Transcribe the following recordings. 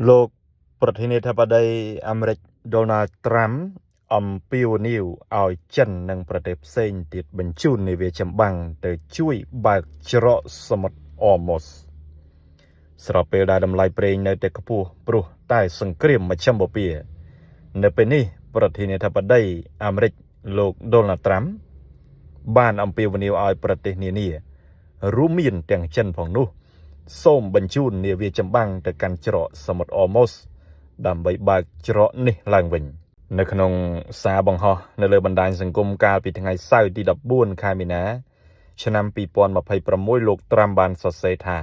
លោកប្រធានាធិបតីអាមេរិកដូណាល់ត្រាំអំពាវនាវឲ្យចិននិងប្រទេសផ្សេងទៀតបញ្ជូននាវាចម្បាំងទៅជួយបើកច្រកសមុទ្រអរម៉ូសស្របពេលដែលតម្លៃប្រេងនៅតែខ្ពស់ព្រោះតែសង្គ្រាមមជ្ឈិមបូព៌ានៅពេលនេះប្រធានាធិបតីអាមេរិកលោកដូណាល់ត្រាំបានអំពាវនាវឲ្យប្រទេសនានារួមមានទាំងចិនផងនោះសូមបញ្ជូននាវាចម្បាំងទៅកាន់ច្រកសមុទ្រអរម៉ូសដើម្បីបើកច្រកនេះឡើងវិញនៅក្នុងសារបង្ហោះនៅលើបណ្ដាញសង្គមកាលពីថ្ងៃសៅរ៍ទី14ខែមីនាឆ្នាំ2026លោកត្រាំបានសរសេរថា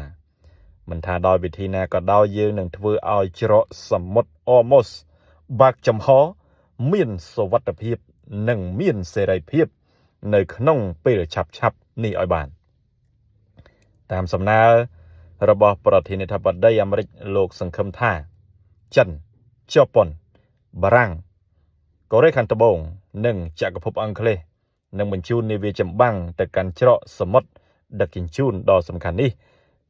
មិនថាដោយវិធីណាក៏ដោយយើងនឹងធ្វើឲ្យច្រកសមុទ្រអរម៉ូសបើកចំហមានសុវត្ថិភាពនិងមានសេរីភាពនៅក្នុងពេលឆាប់ៗនេះឲ្យបានតាមសំណើរបស់ប្រធានាធិបតីអាមេរិកលោកសង្ឃឹមថាចិនជប៉ុនបារាំងកូរ៉េខាងត្បូងនិងចក្រភពអង់គ្លេសនឹងបញ្ជូននាវាចម្បាំងទៅកាន់ច្រកសមុទ្រដឹកជញ្ជូនដ៏សំខាន់នេះ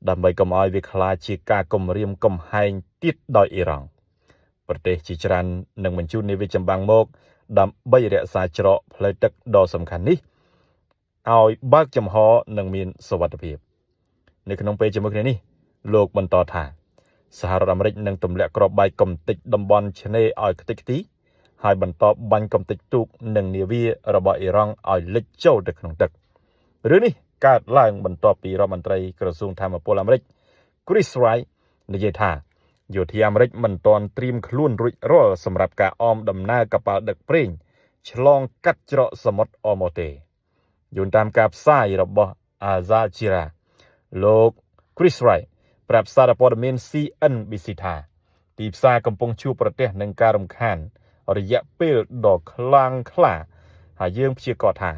ដើម្បីកុំឲ្យវាក្លាយជាការគំរាមកំហែងទៀតដោយអ៊ីរ៉ង់ប្រទេសជាច្រើននឹងបញ្ជូននាវាចម្បាំងមកដើម្បីរក្សាច្រកផ្លូវទឹកដ៏សំខាន់នេះឲ្យបើកចំហនិងមានសុវត្ថិភាពនៅក្នុងពេលជាមួយគ្នានេះលោកបន្តថាសហរដ្ឋអាមេរិកនឹងទម្លាក់គ្រាប់បែកកំទេចតំបន់ឆ្នេរឲ្យខ្ទេចខ្ទីហើយបន្តបាញ់កំទេចទូកនិងនាវារបស់អ៊ីរ៉ង់ឲ្យលិចចូលទៅក្នុងទឹករឿងនេះកើតឡើងបន្ទាប់ពីរដ្ឋមន្ត្រីក្រសួងធម្មពលអាមេរិក Chris Wright និយាយថាយោធាអាមេរិកមិនទាន់ត្រៀមខ្លួនរួចរាល់សម្រាប់ការអមដំណើរកប៉ាល់ដឹកប្រេងឆ្លងកាត់ច្រកសមុទ្រអម៉ូទេយោងតាមការផ្សាយរបស់ Al Jazeera លោក Chris Wright ប្រាប់សារព័ត៌មាន CNBC ថាទីផ្សារកំពុងជួបប្រទះនឹងការរំខានរយៈពេលដ៏ខ្លាំងក្លាហើយយើងព្យាករណ៍ថា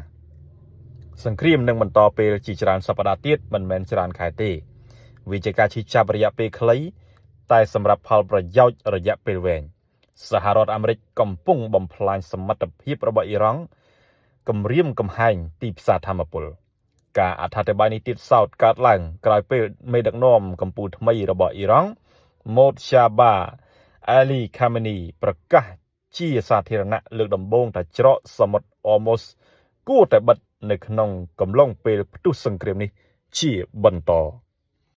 សង្គ្រាមនឹងបន្តពេលជាច្រើនសប្តាហ៍ទៀតមិនមែនច្រើនខែទេវាជាការឈឺចាប់រយៈពេលខ្លីតែសម្រាប់ផលប្រយោជន៍រយៈពេលវែងសហរដ្ឋអាមេរិកកំពុងបំផ្លាញសមត្ថភាពរបស់អ៊ីរ៉ង់គំរាមកំហែងទីផ្សារធម្មពលការអត្ថាធិប្បាយនេះទៀតសោតកើតឡើងក្រោយពេលមេដឹកនាំកម្ពុជាថ្មីរបស់អ៊ីរ៉ង់ម៉ូតឆាបាអាលីខាមេនីប្រកាសជាសាធារណៈលើកដំបូងថាច្រកសមុទ្រអម៉ូសគួរតែបិទនៅក្នុងកំឡុងពេលផ្ទុះសង្គ្រាមនេះជាបន្ត។